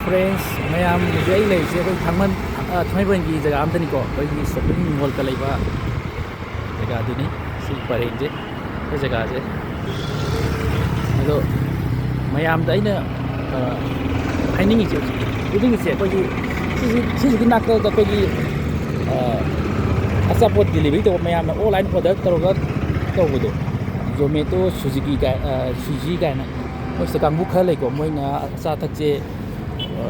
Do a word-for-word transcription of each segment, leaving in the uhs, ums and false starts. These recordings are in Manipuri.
Friends, ꯃꯌꯥꯝ, ꯍꯧꯖꯤꯛ ꯑꯩ ꯂꯩꯔꯤꯁꯦ ꯑꯩꯈꯣꯏ ꯊꯥꯡꯃꯟ, ꯑ, ꯊꯥꯡꯃꯩꯕꯟꯒꯤ ꯖꯒꯥ ꯑꯝꯗꯅꯤꯀꯣ, ꯑꯩꯈꯣꯏꯒꯤ shopping mall ꯀ ꯂꯩꯕ ꯖꯒꯥꯗꯨꯅꯤ꯫ ꯁꯤ ꯄꯔꯦꯡꯁꯦ, ꯑꯩꯈꯣꯏ ꯖꯒꯥꯁꯦ꯫ ꯑꯗꯣ ꯃꯌꯥꯝꯗ ꯑꯩꯅ, ꯑ, ꯍꯥꯏꯅꯤꯡꯉꯤꯁꯦ, ꯍꯧꯖꯤꯛ ꯎꯠꯅꯤꯡꯉꯤꯁꯦ, ꯑꯩꯈꯣꯏꯒꯤ ꯁꯤꯁꯤ-, ꯁꯤꯁꯤꯒꯤ ꯅꯥꯀꯜꯗ ꯑꯩꯈꯣꯏꯒꯤ, ꯑ, ꯑꯆꯥꯄꯣꯠ delivery ꯇꯧꯕ, ꯃꯌꯥꯝꯅ online order ꯇꯧꯔꯒ ꯇꯧꯕꯗꯣ, Zomato, Swiggy ꯀꯥꯏ-, ꯑ, Swiggy ꯀꯥꯏꯅ ꯃꯣꯏ ꯁꯤꯗ ꯀꯥꯡꯕꯨ ꯈꯔ ꯂꯩꯀꯣ, ꯃꯣꯏꯅ ꯑꯆꯥ ꯑꯊꯛꯁꯦ, ꯑ,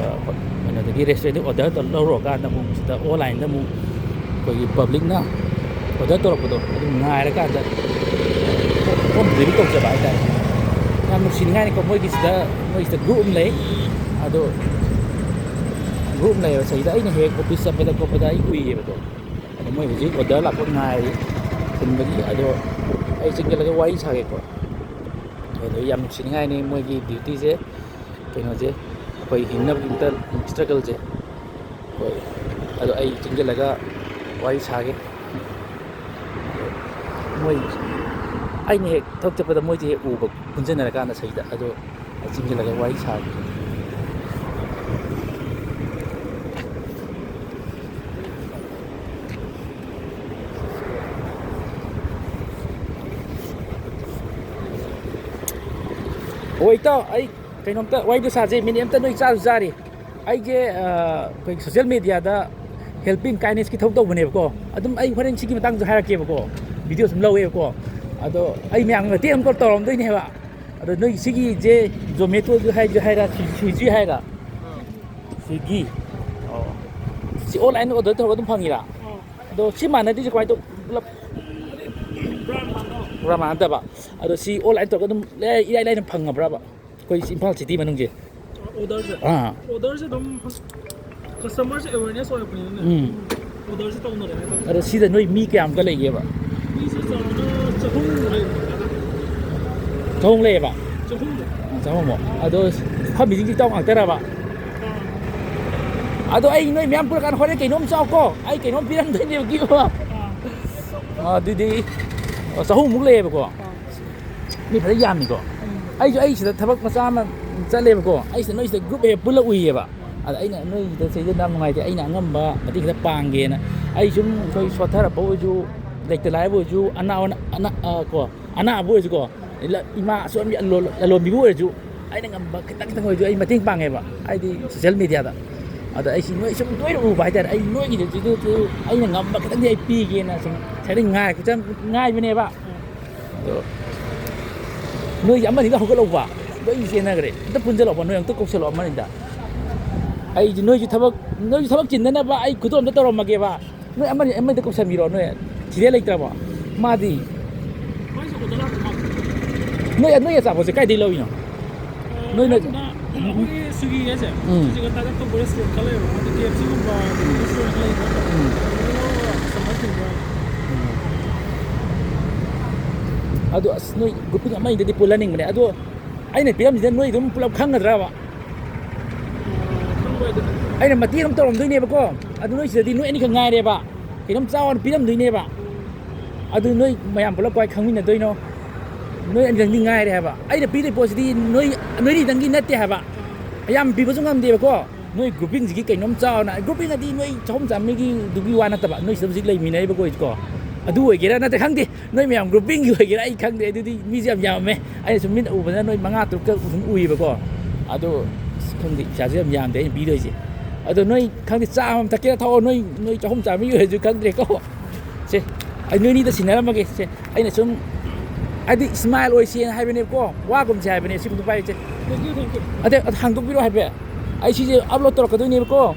ꯀꯩꯅꯣꯗꯒꯤ, restaurant ꯇꯒꯤ order ꯇꯧꯔ ꯂꯧꯔꯨꯔꯀꯥꯟꯗ ꯑꯃꯨꯛ ꯁꯤꯗ online ꯗ ꯑꯃꯨꯛ ꯑꯩꯈꯣꯏꯒꯤ public ꯅ order ꯇꯧꯔꯛꯄꯗꯣ ꯑꯗꯨ ꯉꯥꯏꯔꯀꯥꯟꯗ home delivery ꯇꯧꯖꯕ ꯍꯥꯏꯇꯥꯔꯦ꯫ ꯌꯥꯝ ꯅꯨꯡꯁꯤꯅꯤꯡꯉꯥꯏꯅꯤꯀꯣ, ꯃꯣꯏꯒꯤꯁꯤꯗ, ꯃꯣꯏꯁꯤꯗ group ꯑꯃ ꯂꯩ꯫ ꯑꯗꯣ group ꯑꯃ ꯂꯩꯌꯦꯕ, ꯁꯤꯗ ꯑꯩꯅ ꯍꯦꯛ office ꯆꯠꯄꯗ ꯈꯣꯠꯄꯗ ꯑꯩ ꯎꯏꯌꯦꯕꯀꯣ꯫ ꯑꯗꯣ ꯃꯣꯏ ꯍꯧꯖꯤꯛ order ꯂꯥꯛꯄ ꯉꯥꯏꯔꯤ ꯊꯤꯟꯕꯒꯤ꯫ ꯑꯗꯣ ꯑꯩ ꯆꯪꯁꯤꯜꯂꯒ ꯋꯥꯔꯤ ꯁꯥꯒꯦꯀꯣ꯫ ꯑꯗꯣ ꯌꯥꯝ ꯅꯨꯡꯁꯤꯅꯤꯡꯉꯥꯏꯅꯤ ꯃꯣꯏꯒꯤ duty ꯁꯦ, ꯀꯩꯅꯣꯁꯦ, ꯑꯩꯈꯣꯏ ꯍꯤꯡꯅꯕꯒꯤꯗꯃꯛꯇ struggle ꯁꯦ꯫ ꯍꯣꯏ, ꯑꯗꯣ ꯑꯩ ꯆꯪꯁꯤꯜꯂꯒ ꯋꯥꯔꯤ ꯁꯥꯒꯦ꯫ ꯃꯣꯏ, ꯑꯩꯅ ꯍꯦꯛ ꯊꯕꯛ ꯆꯠꯄꯗ ꯃꯣꯏꯁꯦ ꯍꯦꯛ ꯎꯕ, ꯄꯨꯟꯁꯤꯟꯅꯔꯀꯥꯟꯗ ꯁꯤꯗ, ꯑꯗꯣ ꯑꯩ ꯆꯪꯁꯤꯜꯂꯒ ꯋꯥꯔꯤ ꯁꯥꯒꯦ꯫ ꯑꯣ, ꯏꯇꯥꯎ, ꯑꯩ ꯀꯩꯅꯣꯝꯇ ꯋꯥꯔꯤꯗꯣ ꯁꯥꯁꯦ, minute ꯑꯝꯇ꯫ ꯅꯣꯏ ꯆꯥꯁꯨ ꯆꯥꯔꯤ꯫ ꯑꯩꯁꯦ, ꯑ, ꯑꯩꯈꯣꯏꯒꯤ social media ꯗ helping kindness ꯀꯤ ꯊꯕꯛ ꯇꯧꯕꯅꯦꯕꯀꯣ꯫ ꯑꯗꯨꯝ ꯑꯩ ꯍꯣꯔꯦꯟ ꯁꯤꯒꯤ ꯃꯇꯥꯡꯗꯁꯨ ꯍꯥꯏꯔꯛꯀꯦꯕꯀꯣ, video ꯁꯨꯝ ꯂꯧꯋꯦꯕꯀꯣ꯫ ꯑꯗꯣ ꯑꯩ ꯃꯌꯥꯝꯒ ꯃꯇꯦꯡ ꯑꯃꯈꯛ ꯇꯧꯔꯝꯗꯣꯏꯅꯦ ꯍꯥꯏꯕ꯫ ꯑꯗꯣ ꯅꯣꯏ ꯁꯤꯒꯤꯁꯦ Zomato ꯁꯨ ꯍꯥꯏꯁꯨ ꯍꯥꯏꯔ, Swiggy ꯁꯨ ꯍꯥꯏꯔ? Swiggy꯫ ꯑꯣ꯫ ꯁꯤ online order ꯇꯧꯔꯒ ꯑꯗꯨꯝ ꯐꯪꯉꯤꯔꯥ? ꯑꯗꯣ ꯁꯤ ꯃꯥꯟꯅꯗ꯭ꯔꯤꯁꯦ ꯀꯃꯥꯏꯅ ꯇꯧ-, ꯄꯨꯂꯞ? Brand ꯃꯥꯟꯅꯗꯕ꯫ ꯑꯗꯣ ꯁꯤ online ꯇꯧꯔꯒ ꯑꯗꯨꯝ ꯏꯔꯥꯏ, ꯏꯔꯥꯏ ꯂꯥꯏꯅ ꯐꯪꯉꯕ꯭ꯔꯕ? ꯑꯩꯈꯣꯏ ꯏꯝꯐꯥꯜ city ꯃꯅꯨꯡꯁꯦ꯫ Order ꯁꯦ? ꯑꯥ꯫ Order ꯁꯦ ꯑꯗꯨꯝ customer ꯁꯦ awareness ꯑꯣꯏꯔꯛꯄꯅꯤꯅꯅꯦ꯫ ꯎꯝ꯫ Order ꯁꯦ ꯇꯧꯅꯔꯦ ꯍꯥꯏꯇꯥꯔꯦ꯫ ꯑꯗꯣ ꯁꯤꯗ ꯅꯣꯏ ꯃꯤ ꯀꯌꯥꯃꯨꯛꯀ ꯂꯩꯒꯦꯕ? ꯃꯤꯁꯦ ꯆꯥꯎꯔꯥꯛꯅ ꯆꯍꯨꯝ ꯂꯩꯕ꯫ ꯆꯍꯨꯝ ꯂꯩꯌꯦꯕ? ꯆꯍꯨꯝ꯫ ꯆꯍꯨꯝꯃꯨꯛ꯫ ꯑꯗꯣ ꯐꯝꯃꯤꯁꯤꯡꯁꯤ ꯏꯇꯥꯎ ꯉꯥꯛꯇꯔꯕ? ꯑꯥ꯫ ꯑꯗꯣ ꯑꯩ ꯅꯣꯏ ꯃꯌꯥꯝ ꯄꯨꯔꯀꯥꯟꯗ ꯍꯣꯔꯦꯟ ꯀꯩꯅꯣꯝ ꯆꯥꯎꯀꯣ꯫ ꯑꯩ ꯀꯩꯅꯣꯝ ꯄꯤꯔꯝꯗꯣꯏꯅꯦꯕ, gift ꯑꯃ꯫ ꯑꯥ꯫ ꯑꯗꯨꯗꯤ, ꯑꯣ, ꯆꯍꯨꯝꯃꯨꯛ ꯂꯩꯌꯦꯕꯀꯣ꯫ ꯑꯥ꯫ ꯃꯤ ꯐꯖꯅ ꯌꯥꯝꯃꯤꯀꯣ꯫ ꯎꯝ꯫ ꯑꯩꯁꯨ, ꯑꯩ ꯁꯤꯗ ꯊꯕꯛ ꯃꯆꯥ ꯑꯃ ꯆꯠꯂꯦꯕꯀꯣ꯫ ꯑꯩꯁꯤꯗ ꯅꯣꯏꯁꯤꯗ ꯒ꯭ꯔꯨꯞ ꯍꯦꯛ ꯄꯨꯜꯂ ꯎꯏꯌꯦꯕ꯫ ꯑꯗ ꯑꯩꯅ ꯅꯣꯏꯒꯤꯗ ꯆꯩꯗ ꯌꯥꯝ ꯅꯨꯡꯉꯥꯏꯇꯦ, ꯑꯩꯅ ꯑꯉꯝꯕ ꯃꯇꯦꯡ ꯈꯤꯇ ꯄꯥꯡꯒꯦꯅ꯫ ꯑꯩ ꯁꯨꯝ ꯑꯩꯈꯣꯏ ꯁꯣꯠꯊꯔꯛꯄ ꯑꯣꯏꯔꯁꯨ, ꯂꯩꯇ ꯂꯥꯏꯔꯕ ꯑꯣꯏꯔꯁꯨ, ꯑꯅꯥ ꯑꯅꯥ- ꯑ, ꯀꯣ, ꯑꯅꯥꯕ ꯑꯣꯏꯔꯁꯨꯀꯣ, ꯂ- ꯏꯃꯥ ꯑꯁꯣꯟꯕꯤ, ꯑꯂꯣ- ꯂꯂꯣꯟꯕꯤꯕꯨ ꯑꯣꯏꯔꯁꯨ, ꯑꯩꯅ ꯉꯝꯕ ꯈꯤꯇꯪ ꯈꯤꯇꯪ ꯑꯣꯏꯔꯁꯨ ꯑꯩ ꯃꯇꯦꯡ ꯄꯥꯡꯉꯦꯕ, ꯍꯥꯏꯗꯤ ꯁꯣꯁꯦꯜ ꯃꯦꯗꯤꯌꯥꯗ꯫ ꯑꯗ ꯑꯩꯁꯤ ꯅꯣꯏ ꯁꯨꯝ ꯇꯣꯏꯅ ꯎꯕ ꯍꯥꯏꯇꯥꯔꯦ, ꯑꯩ ꯅꯣꯏꯒꯤꯗꯁꯨ ꯑꯩꯅ ꯉꯝꯕ ꯈꯤꯇꯪꯗꯤ ꯑꯩ ꯄꯤꯒꯦꯅ ꯁꯨꯝ ꯉꯁꯥꯏꯗꯩ ꯉꯥꯏ-, ꯉꯥꯏꯕꯅꯦꯕ꯫ ꯑꯗꯣ ꯅꯣꯏꯒꯤ ꯑꯃꯅꯤꯒ ꯍꯧꯒꯠꯍꯧꯕ ꯂꯣꯏ ꯆꯦꯟꯅꯈ꯭ꯔꯦ꯫ ꯑꯝꯇ ꯄꯨꯟꯁꯤꯜꯂꯛꯑꯣ, ꯅꯣꯏ ꯑꯝꯇ ꯀꯧꯁꯜꯂꯛꯑꯣ ꯑꯃꯅꯤꯗ꯫ ꯑꯩꯗꯤ ꯅꯣꯏꯁꯨ ꯊꯕꯛ, ꯅꯣꯏꯁꯨ ꯊꯕꯛ ꯆꯤꯟꯗꯅꯕ ꯑꯩ ꯈꯨꯗꯣꯜ ꯑꯝꯇ ꯇꯧꯔꯝꯃꯒꯦꯕ꯫ ꯅꯣꯏ ꯑꯃꯅꯤ, ꯑꯃꯅꯤꯗ ꯀꯧꯁꯟꯕꯤꯔꯣ, ꯅꯣꯏ ꯊꯤꯗꯦ ꯂꯩꯇ꯭ꯔꯕꯣ? ꯃꯥꯗꯤ ꯃꯥꯏꯁꯦ ꯑꯣꯗꯔ ꯂꯥꯛꯄ ꯃꯥꯜꯂꯦ꯫ ꯅꯣꯏ, ꯅꯣꯏ ꯑꯆꯥꯄꯣꯠꯁꯦ ꯀꯥꯏꯗꯩ ꯂꯧꯔꯤꯅꯣ? ꯅꯣꯏꯅ ꯑꯩꯈꯣꯏꯒꯤ ꯁ꯭ꯋꯤꯒꯤ ꯍꯥꯏꯁꯦ, ꯎꯝ꯫ ꯁꯤꯒ ꯇꯥꯏꯞ ꯇꯧꯕ ꯔꯦꯁꯇꯨꯔꯦꯟ ꯈꯔ ꯂꯩꯌꯦꯕ, ꯍꯥꯏꯗꯤ ꯀꯦ ꯑꯦꯐ ꯁꯤꯒꯨꯝꯕ, ꯎꯝ꯫ ꯔꯦꯁꯇꯨꯔꯦꯟ ꯈꯔ ꯂꯩꯕ ꯍꯥꯏꯇꯥꯔꯦ꯫ ꯎꯝ꯫ ꯑꯗꯨꯗ ꯂꯧꯔꯒ ꯀꯁꯇꯃꯔꯁꯤꯡꯗ ꯑꯗꯣ ꯑꯁ, ꯅꯣꯏ ꯒ꯭ꯔꯨꯞꯄꯤꯡ ꯑꯃꯅꯤꯗꯗꯤ ꯄꯨꯜꯍꯟꯅꯤꯡꯕꯅꯦ꯫ ꯑꯗꯣ ꯑꯩꯅ ꯄꯤꯔꯝꯃꯤꯁꯤꯅ ꯅꯣꯏ ꯑꯗꯨꯝ ꯄꯨꯂꯞ ꯈꯪꯒꯗ꯭ꯔꯕ? ꯑꯩꯅ ꯃꯇꯦꯡ ꯑꯃ ꯇꯧꯔꯝꯗꯣꯏꯅꯦꯕꯀꯣ, ꯑꯗꯨ ꯅꯣꯏ ꯁꯤꯗꯗꯤ ꯅꯣꯏ ꯑꯅꯤꯈꯛ ꯉꯥꯏꯔꯦꯕ꯫ ꯀꯩꯅꯣꯝ ꯆꯥꯎꯅ ꯄꯤꯔꯝꯗꯣꯏꯅꯦꯕ꯫ ꯑꯗꯨ ꯅꯣꯏ ꯃꯌꯥꯝ ꯄꯨꯂꯞ ꯀꯃꯥꯏ ꯈꯪꯃꯤꯟꯅꯗꯣꯏꯅꯣ? ꯅꯣꯏ ꯑꯅꯤꯗꯪꯗꯤ ꯉꯥꯏꯔꯦ ꯍꯥꯏꯕ꯫ ꯑꯩꯅ ꯄꯤꯗꯣꯏ ꯄꯣꯠꯁꯤꯗꯤ ꯅꯣꯏ, ꯅꯣꯏꯅꯤꯗꯪꯒꯤ ꯅꯠꯇꯦ ꯍꯥꯏꯕ꯫ ꯑꯌꯥꯝꯕ ꯄꯤꯕꯁꯨ ꯉꯝꯗꯦꯕꯀꯣ꯫ ꯅꯣꯏ ꯒ꯭ꯔꯨꯞꯄꯤꯡꯁꯤꯒꯤ ꯀꯩꯅꯣꯝ ꯆꯥꯎꯅ, ꯒ꯭ꯔꯨꯞꯄꯤꯡ ꯑꯗꯤ ꯅꯣꯏ ꯆꯍꯨꯝ ꯆꯥꯝꯃꯔꯤꯒꯤꯗꯨꯒꯤ ꯋꯥ ꯅꯠꯇꯕ, ꯅꯣꯏ ꯁꯤꯗ ꯍꯧꯖꯤꯛ ꯂꯩꯃꯤꯟꯅꯔꯤꯕ ꯑꯩꯈꯣꯏꯁꯤꯀꯣ꯫ ꯑꯗꯨ ꯑꯣꯏꯒꯦꯔꯥ ꯅꯠꯇ꯭ꯔ ꯈꯪꯗꯦ, ꯅꯣꯏ ꯃꯌꯥꯝ ꯒ꯭ꯔꯨꯞꯄꯤꯡꯒꯤ ꯑꯣꯏꯒꯦꯔꯥ ꯑꯩ ꯈꯪꯗꯦ꯫ ꯑꯗꯨꯗꯤ ꯃꯤꯁꯦ ꯌꯥꯝ ꯌꯥꯝꯃꯦ꯫ ꯑꯩꯅ ꯁꯨꯝ ꯃꯤꯠꯅ ꯎꯕꯗ ꯅꯣꯏ ꯃꯉꯥ ꯇꯔꯨꯛꯀ ꯁꯨꯝ ꯎꯏꯌꯦꯕꯀꯣ꯫ ꯑꯗꯣ ꯑꯁ, ꯈꯪꯗꯦ, ꯄꯩꯁꯥꯁꯨ ꯌꯥꯝ ꯌꯥꯝꯗꯦ ꯑꯩꯅ ꯄꯤꯗꯣꯏꯁꯦ꯫ ꯑꯗꯣ ꯅꯣꯏ ꯈꯪꯗꯦ, ꯆꯥ ꯑꯃ ꯊꯛꯀꯦꯔꯥ ꯊꯛꯑꯣ, ꯅꯣꯏ, ꯅꯣꯏ ꯆꯍꯨꯝ ꯆꯥꯝꯃꯔꯤ ꯑꯣꯏꯔꯁꯨ ꯈꯪꯗ꯭ꯔꯦꯀꯣ꯫ ꯁꯦ, ꯑꯩ ꯅꯣꯏꯅꯤꯗ ꯁꯤꯟꯅꯔꯝꯃꯒꯦ꯫ ꯁꯦ, ꯑꯩꯅ ꯁꯨꯝ ꯍꯥꯏꯗꯤ ꯏꯁꯃꯥꯏꯜ ꯑꯣꯏꯁꯦꯅ ꯍꯥꯏꯕꯅꯦꯕꯀꯣ, ꯋꯥꯒꯨꯝꯁꯦ ꯍꯥꯏꯕꯅꯦ ꯁꯤ photo ꯄꯥꯏꯔꯤꯁꯦ꯫ Thank you, thank you. ꯑꯗ, ꯑꯗ ꯍꯥꯡꯗꯣꯛꯄꯤꯔꯣ ꯍꯥꯏꯐꯦꯠ꯫ ꯑꯩ ꯁꯤꯁꯦ ꯑꯞꯂꯣꯗ ꯇꯧꯔꯛꯀꯗꯣꯏꯅꯦꯕꯀꯣ꯫ ꯑꯣ꯫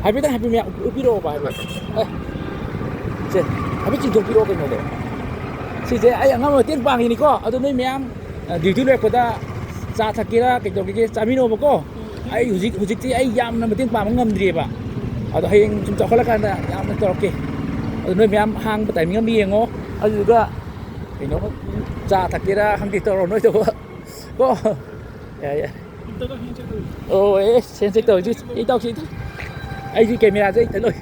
ꯍꯥꯏꯐꯦꯠꯇꯪ ꯍꯥꯏꯐꯦꯠ ꯃꯌꯥꯝ ꯎꯠꯄꯤꯔꯛꯑꯣꯕ ꯍꯥꯏꯐꯦꯠ꯫ ꯑꯦ, ꯁꯦ, ꯍꯥꯏꯐꯦꯠ ꯆꯤꯡꯊꯣꯛꯄꯤꯔꯛꯑꯣ ꯀꯩꯅꯣꯗꯣ꯫ ꯁꯤꯁꯦ ꯑꯩ ꯑꯉꯝꯕ ꯃꯇꯦꯡ ꯄꯥꯡꯉꯤꯅꯤꯀꯣ꯫ ꯑꯗꯣ ꯅꯣꯏ ꯃꯌꯥꯝ, ꯑ, ꯗ꯭ꯌꯨꯇꯤ ꯂꯣꯏꯔꯛꯄꯗ ꯆꯥ ꯊꯛꯀꯦꯔꯥ ꯀꯩꯗꯧꯒꯦꯒꯦ ꯆꯥꯃꯤꯟꯅꯧꯕꯀꯣ꯫ ꯑꯩ ꯍꯧꯖꯤꯛ, ꯍꯧꯖꯤꯛꯇꯤ ꯑꯩ ꯌꯥꯝꯅ ꯃꯇꯦꯡ ꯄꯥꯡꯕ ꯉꯝꯗ꯭ꯔꯤꯑꯕ꯫ ꯑꯗꯣ ꯍꯌꯦꯡ ꯁꯨꯝ ꯆꯥꯎꯈꯠꯂꯀꯥꯟꯗ ꯌꯥꯝꯅ ꯇꯧꯔꯛꯀꯦ꯫ ꯑꯗꯣ ꯅꯣꯏ ꯃꯌꯥꯝ ꯍꯥꯡꯕ ꯇꯥꯏꯃꯤꯡ ꯑꯃ ꯌꯦꯡꯉꯣ꯫ ꯑꯗꯨꯗꯨꯒ ꯀꯩꯅꯣꯝꯃ ꯆꯥ ꯊꯛꯀꯦꯔꯥ ꯈꯪꯗꯦ ꯇꯧꯔꯣ ꯅꯣꯏ ꯇꯧꯕ꯫ ꯀꯣ? ꯌꯥꯏ, ꯌꯥꯏ꯫ ꯑꯝꯇꯒ ꯍꯦꯟ ꯆꯦꯛ ꯇꯧꯕꯤꯌꯨ꯫ ꯑꯣ, ꯑꯦ, ꯍꯦꯟ ꯆꯦꯛ ꯇꯧꯔꯤꯁꯤ꯫ ꯏꯇꯥꯎꯁꯤ, ꯏꯇꯥꯎ꯫ ꯑꯩꯁꯤ ꯀꯦꯃꯦꯔꯥꯁꯦ ꯍꯦꯛꯇ ꯂꯣꯏ꯫